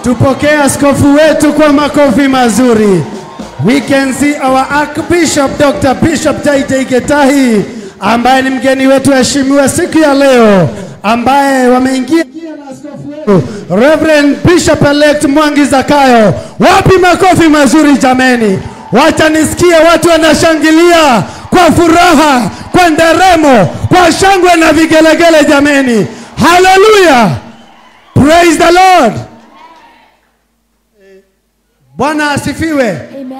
Tupokee askofu wetu kwa makofi mazuri. We can see our Archbishop Dr. Bishop J.J. Gitahi ambaye ni mgeni wetu heshimiwa siku ya leo, ambaye wameingia na askofu wetu Reverend Bishop Elect Mwangi Zakayo. Wapi makofi mazuri jameni? Wacha nisikie watu wanashangilia kwa furaha, kwa nderemo, kwa shangwe na vigelegele jameni. Hallelujah. Praise the Lord. Bwana asifiwe. Amen.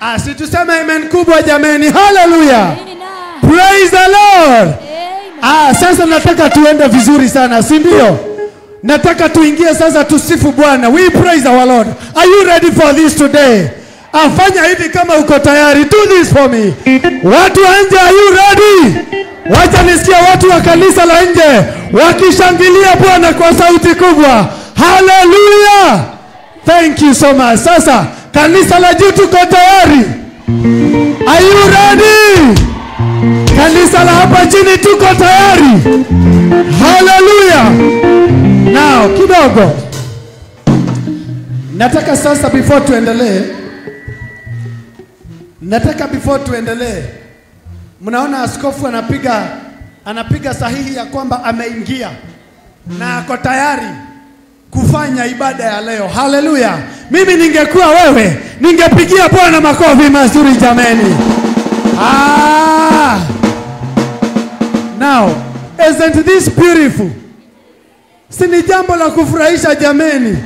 Asituseme amen kubwa jameni. Hallelujah. Amen. Praise the Lord. Amen. Sasa nataka tuende vizuri sana, si ndio? Nataka tuingie sasa tusifu Bwana. We praise our Lord. Are you ready for this today? Afanya hivi kama uko tayari. Do this for me. Watu wa nje, are you ready? Wacha nisikie watu wa kanisa la nje wakishangilia Bwana kwa sauti kubwa. Hallelujah. Thank you so much. Sasa kanisa la juu tuko tayari. Are you ready? Kanisa la hapa chini tuko tayari. Hallelujah. Now kidogo nataka sasa before tuendelee, mnaona askofu anapiga sahihi ya kwamba ameingia na ako tayari kufanya ibada ya leo. Hallelujah. Mimi ningekuwa wewe, ningepigia Bwana makofi mazuri jameni. Now, isn't this beautiful? Si ni jambo la kufurahisha jameni?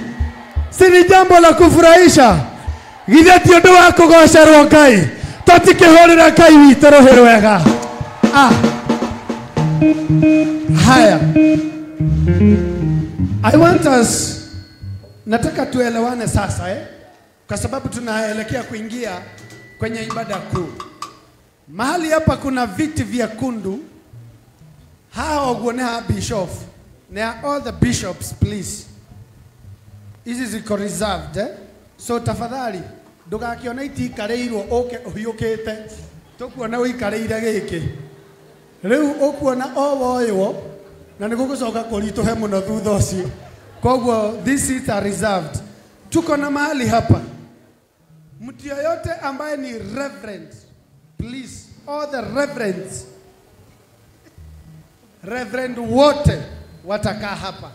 Si ni jambo la kufurahisha? Githĩ ti ũndũ wa kũgocerwo Ngai? Tũtikĩhũrĩra Ngai witũ rũhĩ rwega. Haya. I want us, nataka tuelewane sasa kwa sababu tunaelekea kuingia kwenye ibada kuu. Mahali hapa kuna viti vyekundu. Hao ũguo nĩ ha bishop. They are all the bishops, please. Hizi ziko reserved, eh? So tafadhali ndũgakione itikarĩirwo ũke ũhiũkĩte. Tũkuona ũikarĩire gĩkĩ. Rĩu ũkuona o woywo na nĩ gũgũcoka kũritũhe mũno thutha ũcio. Koguo these seats are reserved. Tuko na mahali hapa. Mtu yoyote ambaye ni reverend, please, all the reverends, reverend wote watakaa hapa.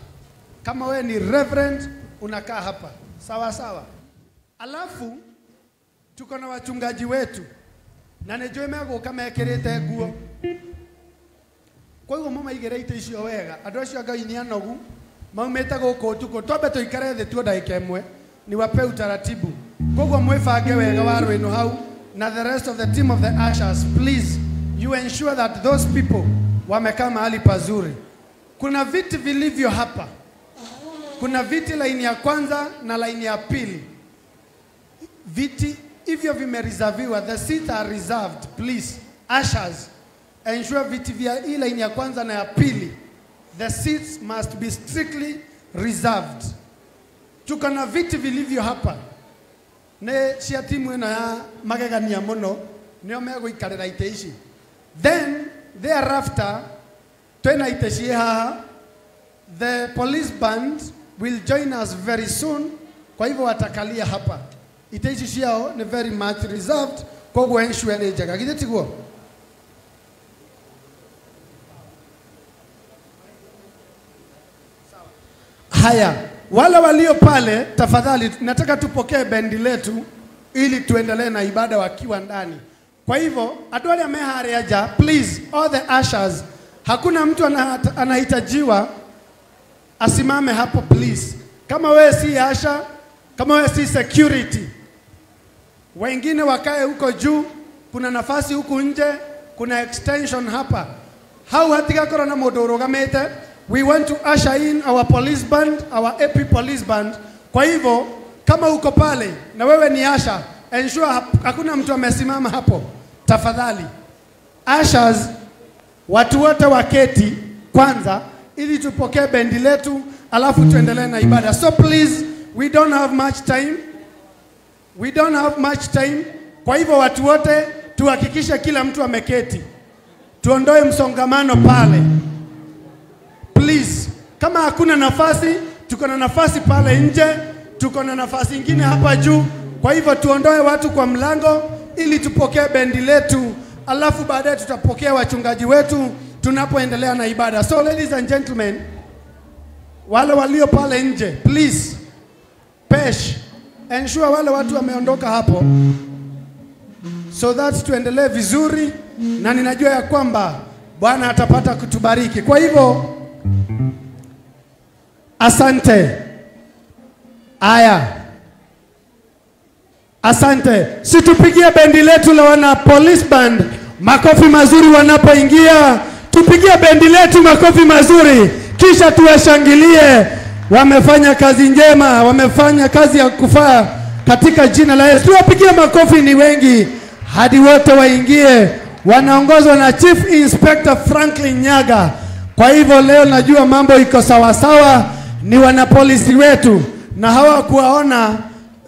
Kama wewe ni reverend unakaa hapa. Sawa sawa. Alafu tuko na wachungaji wetu. Na nĩnjũĩ megũka mekĩrĩte nguo. Koguo mũmaigĩre itĩ icio wega. Andũ acio a Ngai nĩ anogu, maumĩte gũkũ ũtukũ. Twambe tũikare thĩ tuo ndagĩka ĩmwe, niwape utaratibu. Koguo mwĩbange wega wa rwĩnu hau, na the rest of the team of the ushers, please, you ensure that those people wamekaa mahali pazuri. Kuna viti vilivyo hapa. Kuna viti laini ya kwanza na laini ya pili. Viti hivyo vimereserviwa. The seats are reserved. Please, ushers, ensure viti vya hii laini ya kwanza na ya pili. The seats must be strictly reserved. Tuko na viti vilivyo hapa. Ne cia timu ĩno ya magegania mũno nĩo megũikarĩra itĩ ici. Then thereafter twĩna itĩ ciĩ haha. The police band will join us very soon. Kwa hivyo watakalia hapa. Itĩ ici ciao ni very much reserved. Koguo ensure nĩ njega. Githĩ tiguo? Haya, wale walio pale tafadhali nataka tupokee bendi letu ili tuendelee na ibada wakiwa ndani. Kwa hivyo andũ arĩa me harĩa nja, please, all the ushers, hakuna mtu anahitajiwa asimame hapo please. Kama wewe si usher, kama wewe si security, wengine wakae huko juu, kuna nafasi huku nje, kuna extension hapa. Hau hatigakorwo na mũndũ ũrũgamĩte. We want to usher in our police band, our AP police band. Kwa hivyo, kama uko pale na wewe ni usher, ensure hakuna mtu amesimama hapo. Tafadhali. Ushers, watu wote waketi kwanza ili tupokee bendi letu alafu tuendelee na ibada. So please, we don't have much time. We don't have much time. Kwa hivyo watu wote tuhakikishe kila mtu ameketi. Tuondoe msongamano pale. Please, kama hakuna nafasi, tuko na nafasi pale nje. Tuko na nafasi ingine hapa juu. Kwa hivyo tuondoe watu kwa mlango ili tupokee bendi letu, alafu baadaye tutapokea wachungaji wetu tunapoendelea na ibada. So ladies and gentlemen, wale walio pale nje, please pesh, ensure wale watu wameondoka hapo, so that tuendelee vizuri, na ninajua ya kwamba Bwana atapata kutubariki. Kwa hivyo asante. Aya, asante. Situpigie bendi letu la wana police band makofi mazuri wanapoingia. Tupigie bendi letu makofi mazuri, kisha tuwashangilie. Wamefanya kazi njema, wamefanya kazi ya kufaa katika jina la Yesu. Tuwapigie makofi, ni wengi hadi wote waingie. Wanaongozwa na Chief Inspector Franklin Nyaga. Kwa hivyo leo najua mambo iko sawa sawa. Ni wanapolisi wetu, na hawakuwaona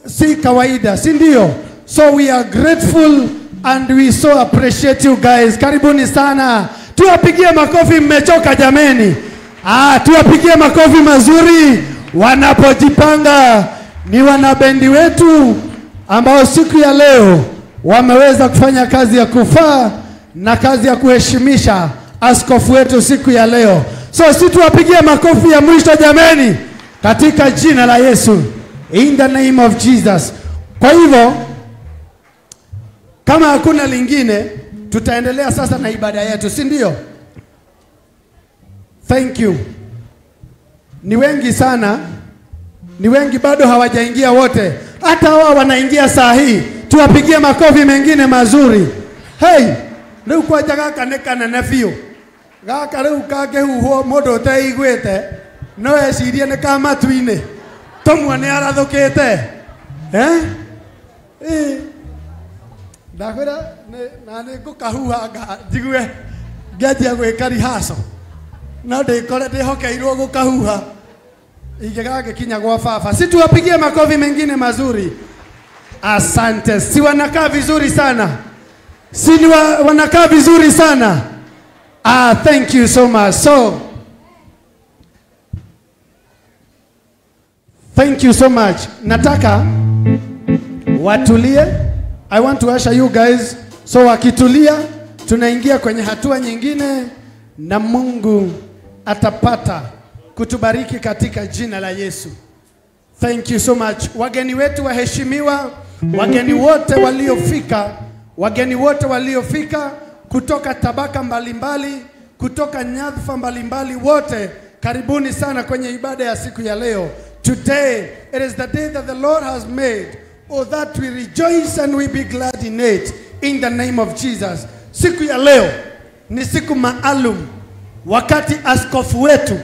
si kawaida, si ndio? So we are grateful and we so appreciate you guys. Karibuni sana. Tuwapigie makofi, mmechoka jameni. Tuwapigie makofi mazuri wanapojipanga. Ni wanabendi wetu ambao siku ya leo wameweza kufanya kazi ya kufaa na kazi ya kuheshimisha askofu wetu siku ya leo. So si tuwapigie makofi ya mwisho jameni, katika jina la Yesu, in the name of Jesus. Kwa hivyo kama hakuna lingine, tutaendelea sasa na ibada yetu, si ndio? Thank you. Ni wengi sana, ni wengi bado hawajaingia wote. Hata wao wanaingia saa hii. Tuwapigie makofi mengine mazuri. Hey, rĩu kwanja gaka nĩ kanene biũ. Gaka rĩu kangĩhuhwo mũndũ ũteiguĩte no ecirie nĩ ka matu-inĩ. Tũmuone arathũkĩte. Eh? Ndakwĩra na nĩ ngũkahuha njigue ngĩanjia gwĩka rehearsal. No ndĩkore ndĩhokeirwo gũkahuha ingĩgagĩkinya gwa baba. Si tuwapigie makofi mengine mazuri. Asante. Si wanakaa vizuri sana? Si ni wanakaa vizuri sana? Thank you so much. So thank you so much. Nataka watulie. I want to usher you guys. So wakitulia, tunaingia kwenye hatua nyingine, na Mungu atapata kutubariki katika jina la Yesu. Thank you so much. Wageni wetu waheshimiwa, wageni wote waliofika, wageni wote waliofika kutoka tabaka mbalimbali, kutoka nyadhifa mbalimbali, wote karibuni sana kwenye ibada ya siku ya leo. Today it is the day that the Lord has made, oh that we rejoice and we be glad in it, in the name of Jesus. Siku ya leo ni siku maalum, wakati askofu wetu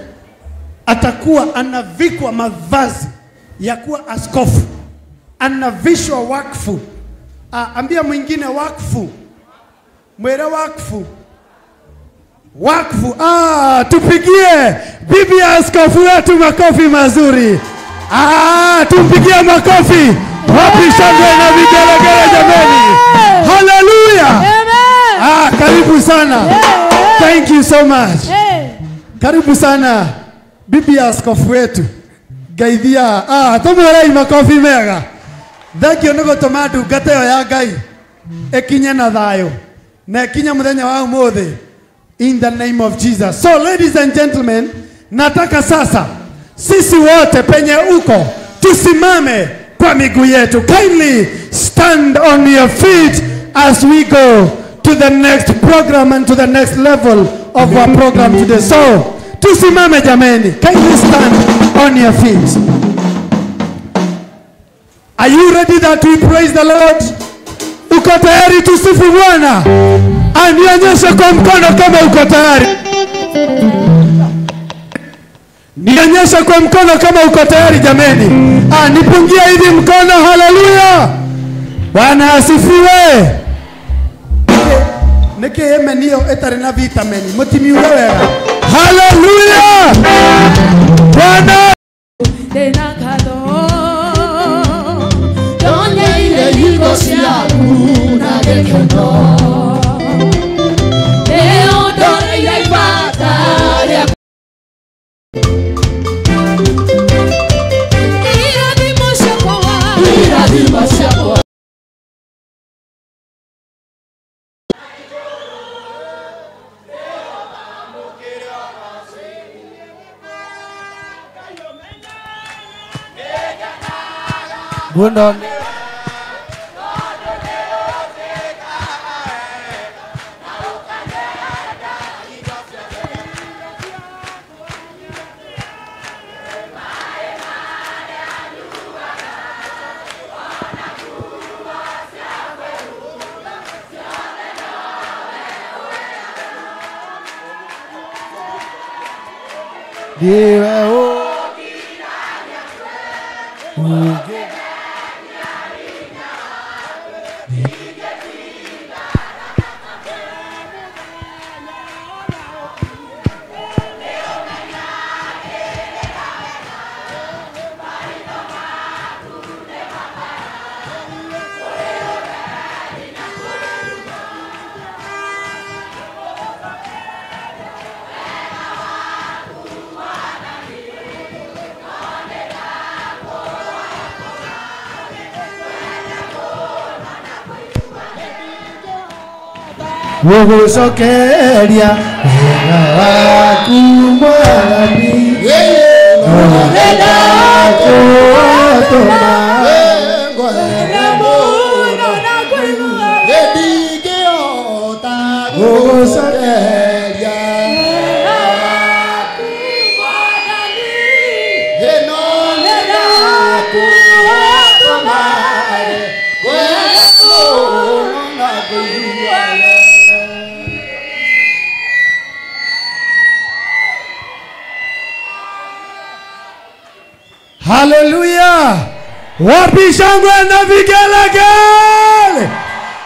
atakuwa anavikwa mavazi ya kuwa askofu, anavishwa wakfu. Ambia mwingine wakfu, mwere wakfu, wakfu. Tupigie bibi ya askofu wetu makofi mazuri. Tumpigie makofi. Wapi shangwe na vigelegele jameni? Hallelujah. Amen. Karibu sana. Thank you so much. Karibu sana bibi ya askofu wetu. Gaithia. Tumuherei makofi mega. Thank you nĩ gũtũma ndungata ĩyo ya Ngai ĩkinye na thayũ na ĩkinye mũthenya wa ũmũthĩ, in the name of Jesus. So ladies and gentlemen, nataka sasa sisi wote penye uko tusimame kwa miguu yetu. Kindly stand on your feet as we go to the next program and to the next level of our program today. So tusimame jameni. Kindly stand on your feet. Are you ready that we praise the Lord? Uko tayari tusifu Bwana? Anionyeshe kwa mkono kama uko tayari. Nionyeshe kwa mkono kama uko tayari jameni. Nipungie hivi mkono. Haleluya. Bwana asifiwe. Niki emenio etari na vitamini. Mutimiure wega. Haleluya. Bwana Bundo Gugucokeria wega waku Mwathani Hallelujah! Wapi shangwe na vigelegele?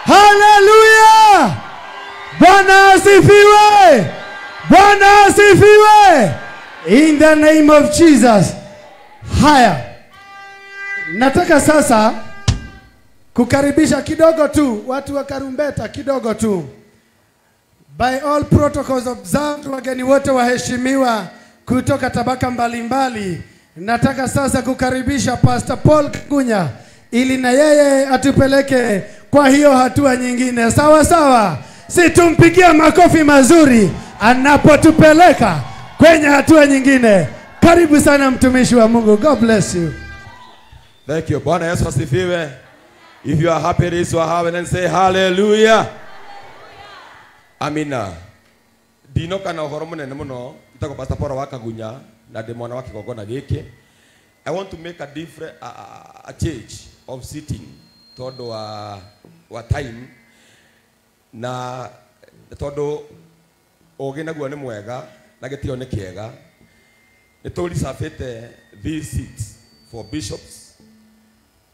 Hallelujah! Bwana asifiwe! Bwana asifiwe! In the name of Jesus. Haya, nataka sasa kukaribisha kidogo tu watu wa karumbeta kidogo tu. By all protocols observed, wageni wote waheshimiwa kutoka tabaka mbalimbali. Nataka sasa kukaribisha Pastor Paul Kagunya ili na yeye atupeleke kwa hiyo hatua nyingine. Sawa sawa, si tumpigie makofi mazuri anapotupeleka kwenye hatua nyingine. Karibu sana mtumishi wa Mungu. God bless you. Thank you. Bwana Yesu asifiwe. If you are happy, raise your hand and say hallelujah. Amina. Ndinoka na uhoro munene muno itagwo Pastor Paul wa Kagunya na ndi mwana wa kigongona giki. I want to make a different a change of sitting tondu wa time na tondu ugi naguo ni mwega na gitio ni kiega. Ni turisafite these seats for bishops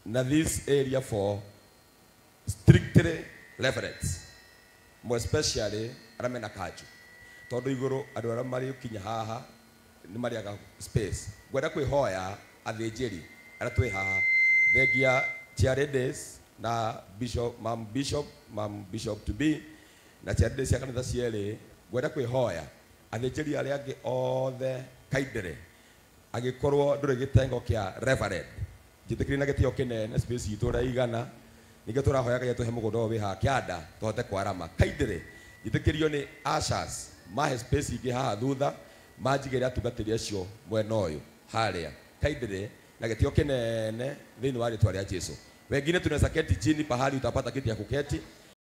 na this area for strictly reverends, more especially aria mena kanju tondu iguru andu aria mari kinya haha ni mariaga space. Ngwenda kwihoya athinjiri aria twi haha thengia chairladies na bishop, mam bishop to be na chairladies cia kanitha cierĩ. Ngwenda kwihoya athinjiri aria angĩ othe kaindere agikorwo ndũrĩ gĩtengo kĩa reverend njĩtĩkĩrie na gĩtĩo kĩnene space itũ ũrĩa igana ningĩ tũrahoya Ngai atũhe mũgũnda ũyũ wĩ haha kĩanda tũhote kwarama. Kaindere njĩtĩkĩrio nĩ ushers mahe space ingĩ haha thutha manjigĩre atungatĩri acio mwena ũyũ harĩa. Kaindere na gĩtĩo kĩnene thĩinĩ wa rĩtwa rĩa Jesu. Wengine tunaweza keti chini pahali utapata kiti ya kuketi.